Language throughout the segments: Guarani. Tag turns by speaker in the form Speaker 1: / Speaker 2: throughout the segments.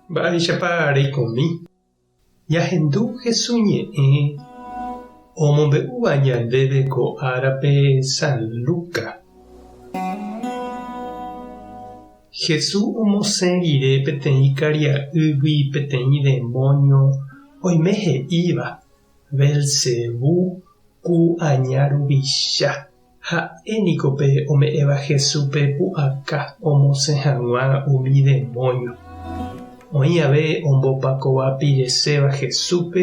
Speaker 1: Mba'éichapa reikomi? Ñahendu Hesu ñe'ẽ omombe'úva ñandéve ko árape San Luca. Hesu omosẽ rire peteĩ karia'ýgui peteĩ demóño oime he'íva, Belcebú ku aña ruvicha. Ha'e niko pe ome'ẽva Jesúspe pu'aka omosẽ hag̃ua umi demóño. Oĩ ave ombopakova pireséva Jesúspe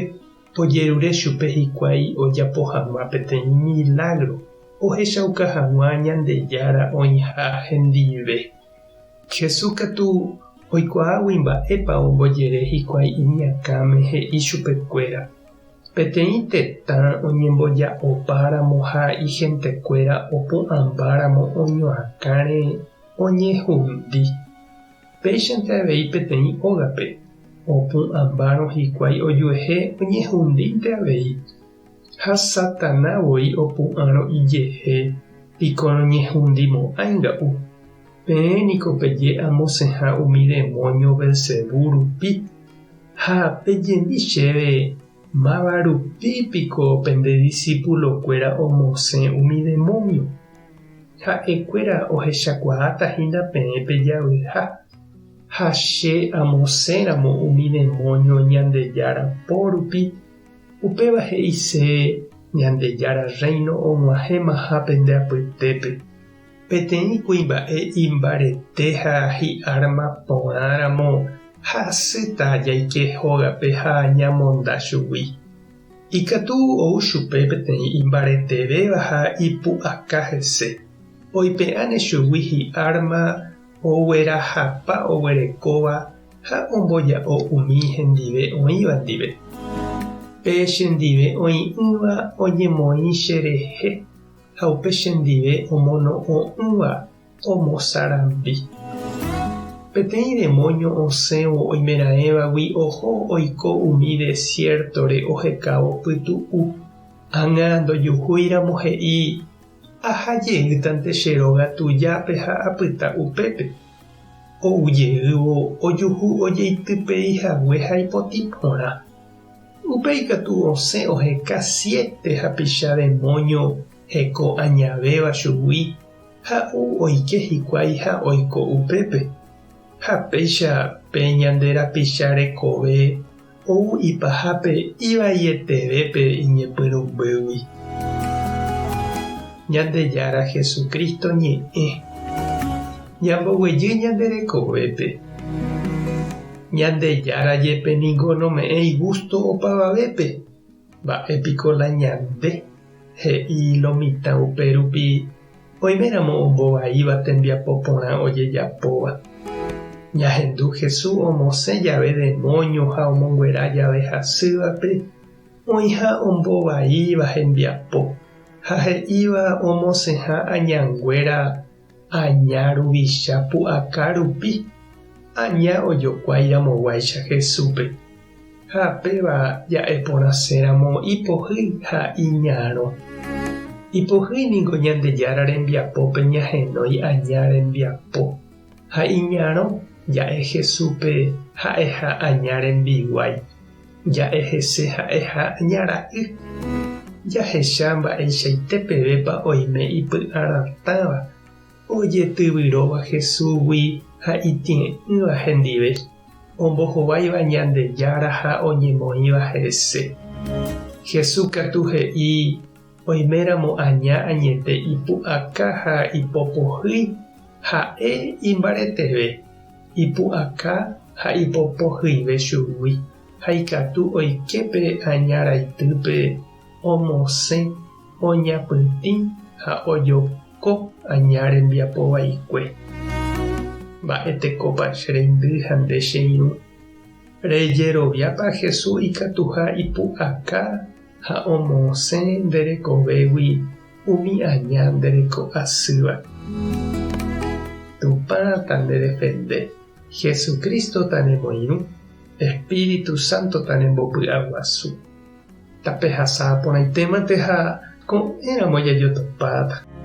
Speaker 1: ojerure chupe hikuái ojapo hag̃ua peteĩ milágro ohechauka hag̃ua Ñandejára oĩha hendive. Jesús katu oikuaágui mba'épa ombojere hikuái iñakãme he'i chupekuéra, Peteĩ tetã oñemboja'opáramo ha ihentekuéra opu'ãmbáramo oñoakãre oñehundi. Péichante avei peteĩ ógape, opu'ãmbárõ hikuái ojuehe oñehundínte avei. Ha Satana voi opu'ãrõ ijehe piko noñehundimo'ãi nga'u. Peẽ niko peje amosẽha umi demóño Belcebú rupi. Ha pejemi chéve, máva rupi piko pende disípulokuéra omosẽ umi demóño? Ha'ekuéra ohechakuaáta hína peẽ pejavyha, ha che amosẽramo umi demóño Ñandejára po rupi, upéva he'ise Ñandejára Rréino og̃uahẽmaha pende apytépe. Peteĩ kuimba'e imbarete ha hi'árma porãramo hasýta jaike hógape ha ñamonda chugui. Ikatu ou chupe peteĩ imbaretevéva ha ipu'aka hese, oipe'áne chugui hi'árma oguerahapa oguerekóva ha omboja'o umi hendive oĩva ndive. Pe chendive oĩ'ỹva oñemoĩ cherehe. Ha upe chendive omono'õ'ỹva omosarambi. Peteĩ demóño osẽvo oimeraẽvagui oho oiko umi desiértore ohekávo pytu'u. Ág̃a ndojuhúiramo he'i, Aha jeýtante che róga tujápe ha apyta upépe. Ou jeývo ojuhu ojeitypei hague ha ipotĩ porã. Upéi katu osẽ oheka siete hapicha demóño heko añavéva chugui ha ou oike hikuái ha oiko upépe. Ha péicha pe ñande rapicha rekove ou ipahápe ivaietevépe iñepyrũmbýgui. Ñandejára Jesucristo ñe'ẽ. Ñamboguejy ñande rekovépe. Ñandejára jepe ningo nome'ẽi gústo opavavépe. Mba'e piko la ñande, he'i lo mitã upérupi oiméramo ombovaíva tembiapo porã ojejapóva. Ñahendu Jesús omosẽ jave demóño ha omonguera jave hasývape, oĩha ombovaíva hembiapo ha he'íva omosẽha añanguéra Aña ruvicha pu'aka rupi, aña ojokuái ramoguáicha Jesúspe. Ha péva ja'e porãséramo ipohýi ha iñarõ. Ipohýi ningo Ñandejára rembiapópe ñahenói aña rembiapo, ha iñarõ ja'e Jesúspe ha'eha aña rembiguái, ja'e hese ha'eha aña ra'y. Jahecha mba'eichaite pevépa oime ipy'aratãva, ojetyvyróva Jesúsgui ha itie'ỹva hendive, ombohováiva Ñandejára ha oñemoĩva hese. Jesús katu he'i oiméramo aña añete ipu'aka ha ipopohýi, ha'e imbareteve, ipu'aka ha ipopohyive chugui. Ha ikatu oike pe aña raitýpe omosẽ, oñapytĩ ha ojoko aña rembiapo vaikue. Mba'e tekópa che reindy ha nde che irũ? Rejeroviápa Jesús ikatuha ipu'aka ha omosẽ nde rekovégui umi aña nde reko asýva? Tupã tandedefende, Jesucristo tanemoirũ. Espíritu Santo tanembopy'aguasu. Tapehasa porãitémante ha ko'ẽramo jajotopáta.